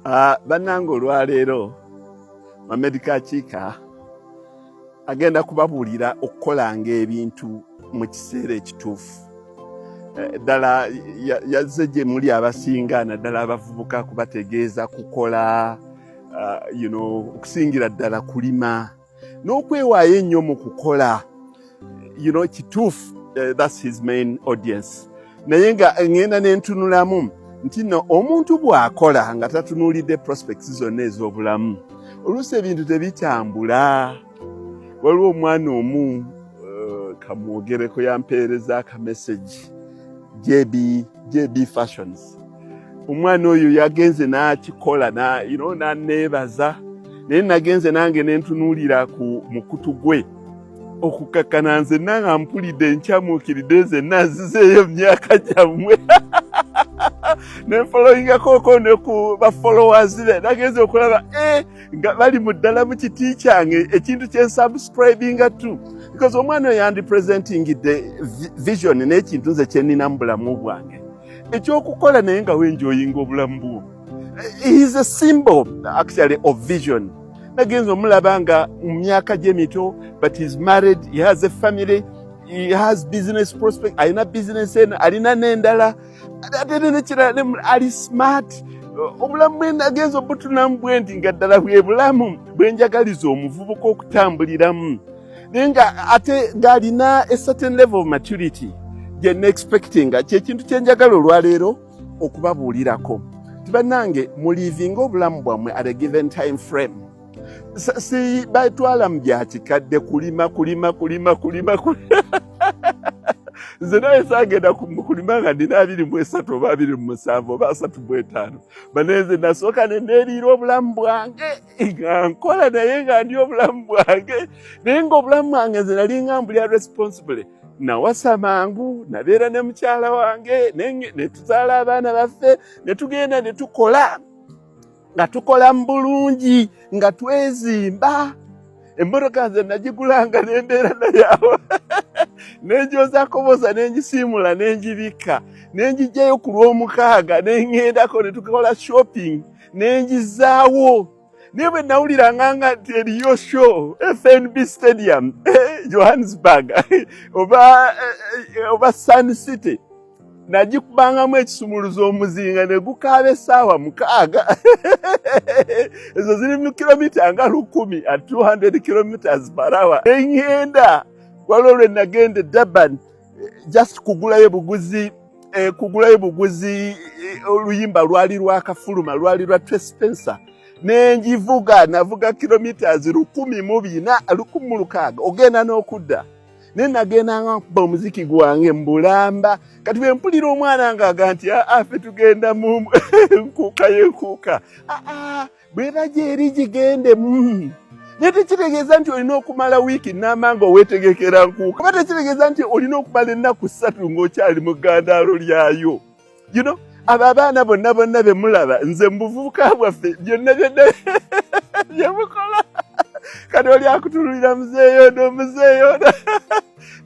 Bannange, olwaleero Mohammed Kakiika agenda kubabuulira okukolanga ebintu mu kiseera ekituufu. Ddala yazze gye muli abasinga, naddala abavubuka, kubategeeza kukola, okusingira ddala kulima n'okwewaayo ennyo mu kukola. Kituufu, that's his main audience. Naye nga ŋŋenda ne ntunulamu nti nno omuntu bw'akola nga tatunuulidde prospects zonna ez'obulamu, oluusi ebintu tebitambula. Waliwo omwana omu, kamwogereko, yampeereza akamessage, JB, JB Fashions. Omwana oyo yagenze n'akikola na, n'aneebaza, naye nagenze nange nentunuulira ku mukutu gwe okukakkana nze nanga mpulidde nkyamuukiridde, nze nanzizeeyo mu myaka gyammwe, nenfollowingako ne ku bafollowers be. Nagenze okulaba nga bali mu ddala mu kiti kyange, ekintu kye nsubscribinga to, because omwana oyo yandipresentingidde vision n'ekintu nze kyenina mu bulamu bwange ekyokukola, naye nga wenjoyinga obulamu bwo. He is a symbol actually of vision. Nagenza omulaba nga mu myaka gy'emito, but he's married, he has a family, he has business prospect, alina business eno, alina n'endala, ate nekirala, ali smart. Obulamu bwe nagenza obutunamu bwe nti nga ddala bwe bulamu bwe njagaliza omuvubuka okutambuliramu, naye nga ate ng'alina a certain level of maturity gye neexpectinga. Kyekintu kye njagala olwaleero okubabuulirako ti bannange, mulivinga obulamu bwammwe at a given time frame. Si batwala mu bya kikadde, kulima, kulima, kulima, kulima. Nze naye saagenda kulima nga ndina 23 oba 27 oba 35. Bane, nze nasooka ne neeriira obulamu bwange nga nkola, naye nga ndi obulamu bwange, naye ng'obulamu bwange nze nali nga mbulya responsibly. Nawasa mangu, nabeera ne mukyala wange, ne tuzaala abaana baffe, ne tugenda ne tukola, nga tukola mu bulungi, nga twezimba. Emmotoka nze nagigulanga nembeera nayawo, nenjozaako boza, nenjisiimula, nenjibikka, nenjijjayo ku Lwomukaaga, nengendako ne tukola shopping, nenjizaawo. Naye bwe nawuliranga nga nti eriyo show FNB Stadium, Johannesburg, oba Sun City, nagikubangamu ekisumuluzo, omuzinga ne gukaaba essaawa 6. Ezo ziri mu kilomita nga 1000 at 200 kilometers per hour. Eŋŋenda, waliwo lwe nagenda e Durban, just kugulayo buguzi, oluyimba lwali lwakafuluma, lwali lwa Tracy Spencer, nenjivuga, navuga kilometers 1400, 1600, ogenda n'okudda, naye nagendanga nkuba omuziki gwange mbulamba. Kati bwe mpulira omwana ng'aga nti aa, ffe tugenda mu nkuuka y'enkuuka, aa, bwe bajja eri gigendemu, naye tekitegeeza nti olina okumala wiiki namba nga oweetegekera nkuuka, oba tekitegeeza nti olina okumala ennaku 3 ng'okyali mu ggandaalo lyayo. Abo abaana bonna bonna be mulaba, nze mu buvubuka bwaffe byonna byonna bye mukola, kati oli akutululira muzeeyo ono, muzeeyo ono,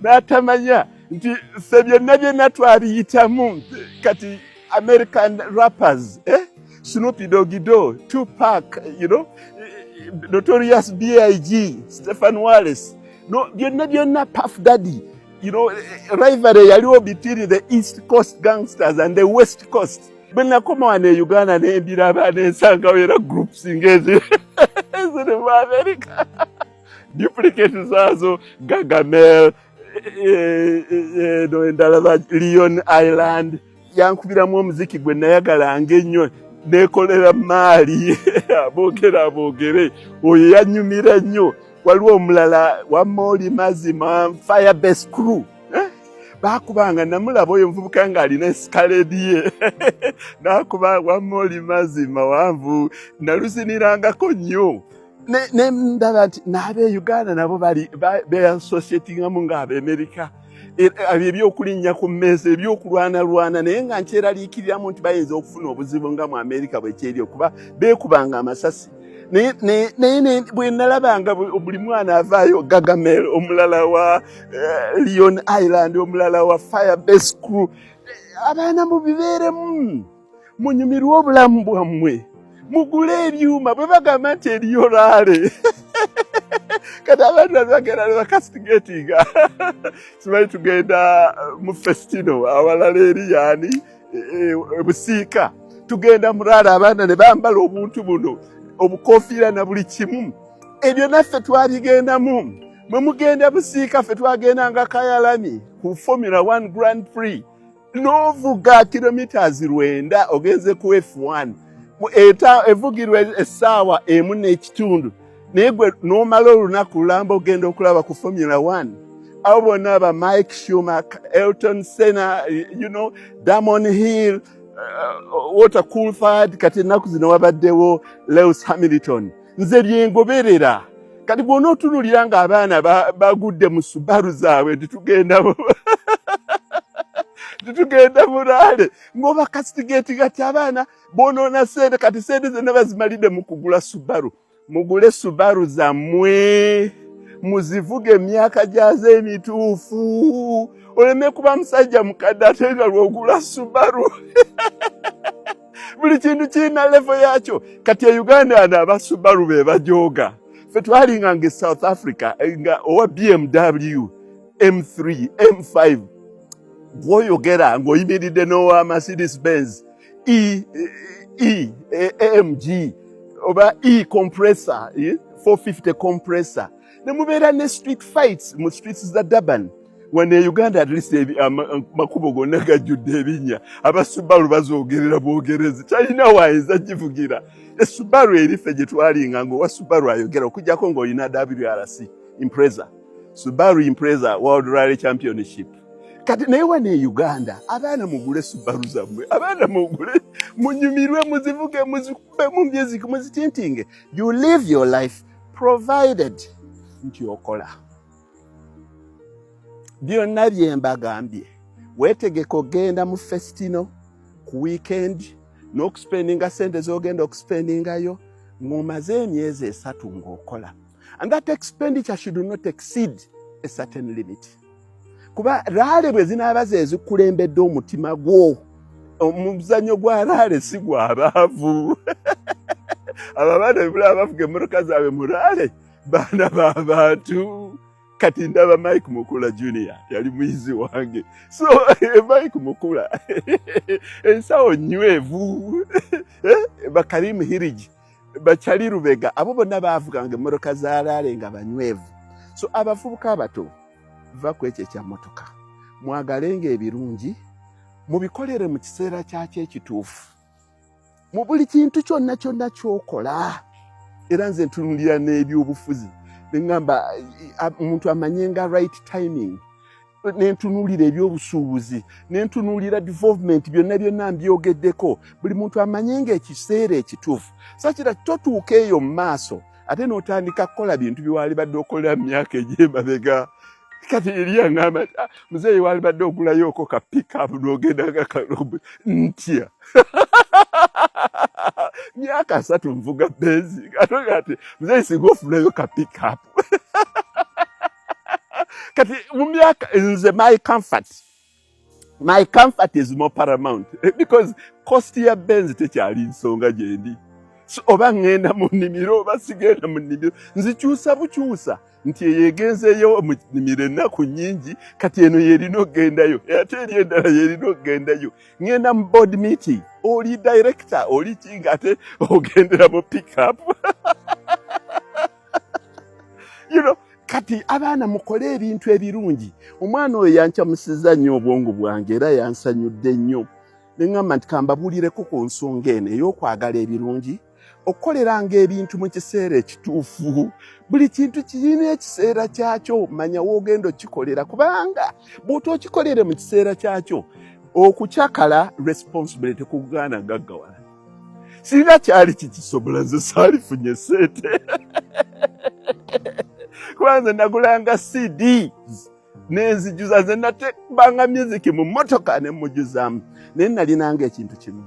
n'atamanya nti ffe byonna byonna twabiyitamu. Kati American rappers, eh? Snoopy Doggy Dogg, Tupac, Notorious B.I.G., Stephen Wallace, no, byonna byonna, Puff Daddy, rivalry yaliwo between the East Coast gangsters and the West Coast. Bwe nakoma wano e Uganda nembiraba, nensangawo era groups ngezi ziri mu America, duplicate zaazo, Gargamel, no endala ba Leon Island. Yankubiramu omuziki gwe nayagalanga ennyo, nekolera maali, aboogera aboogere, oyo yanyumira nnyo. Waliwo omulala Wamoli Mazima, Firebase Crew, eh? Bakubanga, namulaba oyo omuvubuka ng'alina Escalade ye, nakuba Wamoli Mazima wanvu, naluzinirangako nnyo. Ne ndaba nti n'ab'e Uganda nabo bali beassociatingamu ng'Abemerika, ebyokulinnya ku mmeeza, ebyokulwanalwana, naye nga nkyeraliikiriramu nti bayinza okufuna obuzibu nga mu Amerika bwe kyeri, okuba beekubanga amasasi. Naye bwe nalabanga buli mwana avaayo, Gargamel, omulala wa Leon Island, omulala wa Firebase Crew, abaana mubibeeremu, munyumirwe obulamu bwammwe. Mugule ebyuma bwe bagamba nti eriyo rally. Kati abantu bano bagenda ne bakastigatinga, simanyi tugenda mu festino awalala eri yaani Busiika, tugenda mu rally, abaana ne bambala obuntu buno, obukofiira na buli kimu. Ebyo naffe twabigendamu. Mwe mugenda Busiika, ffe twagendanga Kayalami ku Formula 1 Grand Prix, n'ovuga kilometers 9 ogenze ku F1 evugirwa essaawa 1.5, naye gwe n'omala olunaku lulamba ogenda okulaba ku Formula 1. Abo bonna ba Mike Schumacher, Ayrton Senna, Damon Hill, Walter Coulthard, kati ennaku zino wabaddewo Lewis Hamilton. Nze byengoberera. Kati bw'onootunulira ng'abaana bagudde mu Subaru zaabwe nti titugenda mu rally, ng'oba castigate kati abaana bonoona sente. Kati sente zonna bazimalidde mu kugula Subaru. Mugule Subaru zammwe, muzivuge emyaka gyazo emituufu, oleme kuba musajja mukadde ate nga lwogula Subaru. Buli kintu kirina level yakyo. Kati e Uganda ano aba Subaru be bajooga. Ffe twalinganga e South Africa nga owa BMW M3, M5 gwoyogera ng'oyimiridde n'owa Mercedes Benz E, E, AMG oba E compressor, 450 compressor, ne mubeera ne street fights mu streets za Durban. Wano e Uganda at least amakubo gonna gajjudde ebinnya. Abasubaru bazoogerera bwogerezi, talina waayinza givugira esubaru eri. Ffe gye twalinga nga owa Subaru ayogera, okuggyako ng'olina WRC Impreza, Subaru Impreza World Rally Championship. Kati naye wano e Uganda, abaana mugule Subaru zammwe, abaana mugule, munyumirwe, muzivuge, muzikube mu music, muzitintinge. You live your life provided nti okola byonna bye mbagambye. Weetegeka ogenda mu festino ku weekend n'okuspendinga sente z'ogenda okuspendingayo ng'omaze emyezi 3 ng'okola, and that expenditure should not exceed a certain limit, kuba rally bwe zinaaba ze zikulembedde omutima gwo, omuzannyo gwa rally si gwabaavu. Abo abaana bebulaba bavuga emmotoka zaabwe mu rally, baana b'abantu. Kati ndaba Mike Mukula Junior yali muyizi wange, so Mike Mukula ensawo nywevu, Bakarim Hiriji, Bakyali Lubega, abo bonna baavuganga emmotoka za rally nga banywevu. So abavubuka abato, va ku ekyo ekya mmotoka, mwagalenga ebirungi, mubikolere mu kiseera kyakyo ekituufu mu buli kintu kyonna kyonna kyokola. Era nze ntunulira n'ebyobufuzi neŋŋamba omuntu amanye nga right timing, nentunuulira ebyobusuubuzi, nentunuulira development, byonna byonna mbyogeddeko. Buli muntu amanye nga ekiseera ekituufu, sakira totuuka eyo mu maaso ate n'otandika kukola bintu byewalibadde okolera mu myaka egy'emabega. Kati eri aŋŋamba nti, "Ah, muzeeyi, walibadde ogulayooko ka pickup n'ogendanga kalobo." Ntya, myaka 30 nvuga Benz, ate ati muzeeyi, singa ofunayo ka pickup. Kati mu myaka nze my comfort is more paramount because cost ya Benz tekyali nsonga gyendi. So, oba ŋŋenda mu nnimiro oba sigenda mu nnimiro, nzikyusa bukyusa nti eyo egenzeeyo mu nnimiro ennaku nnyingi, kati eno yerina okugendayo, ate eri endala yerina okugendayo. Ŋŋenda mu board meeting, oli director, oli kinga, ate ogendera mu pickup. Kati abaana mukole ebintu ebirungi. Omwana oyo yankyamusiza nnyo obwongo bwange era yansanyudde nnyo, neŋŋamba nti kambabuulireko ku nsonga eno ey'okwagala ebirungi, okukoleranga ebintu mu kiseera ekituufu. Buli kintu kirina ekiseera kyakyo, manya woogenda okikolera, kubanga bw'otookikolere mu kiseera kyakyo, okukyakala responsibility kugaana gaggawala. Singa kyali kikisobola, nze saalifunye sente, kuba nze nagulanga CDs nenzijuza. Nze natekubanga music mu mmotoka ne mujuzaamu, naye nalinanga ekintu kimu: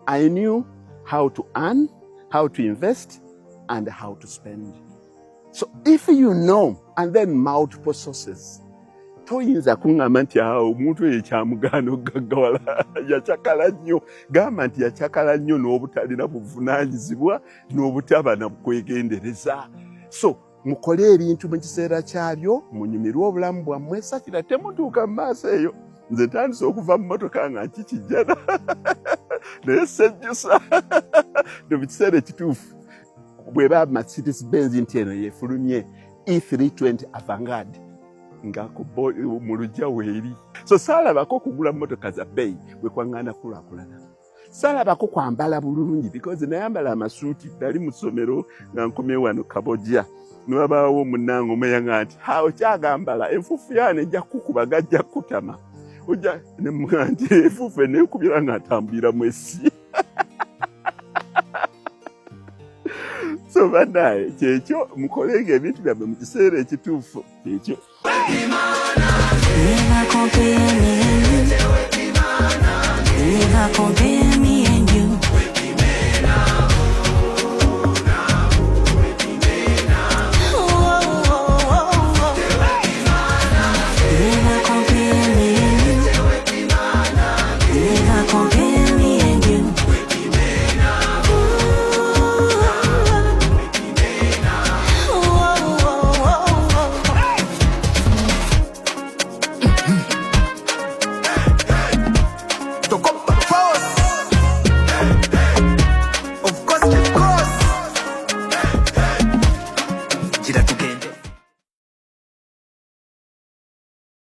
I knew how to earn, how to invest and how to spend. So if you know, and then multiple sources. Toyinza kuŋŋamba nti awo omuntu oyo ekyamugaana okugaggawala yakyakala nnyo. Gamba nti yakyakala nnyo n'obutalina buvunaanyizibwa n'obutaba na kwegendereza. So mukole ebintu mu kiseera kyabyo, munyumirwe obulamu bwammwe, sakira temutuuka mu maaso eyo. Nze ntandise okuva mu mmotoka nga nkikijjana naye sejjusa ne mu kiseera ekituufu bweba Mercedes Benz nti eno yefulumye E320 Avantgarde nga mu lujja weeri. So saalabako kugula mmotoka za bbeeyi bwe kwaŋŋaana kulaakulana. Saalabako kwambala bulungi because nayambala amasuuti, nali mu ssomero nga nkomye wano Kabojja newabaawo munnange omu eyanga nti ha okyagambala enfuufu yaano ejja kukukuba gajja kukutama ojja ne mmuga nti enfuufu eneekubira nga ntambulira mu essi. So bannaaye kyekyo, mukolenga ebintu byammwe mu kiseera ekituufu kyekyo.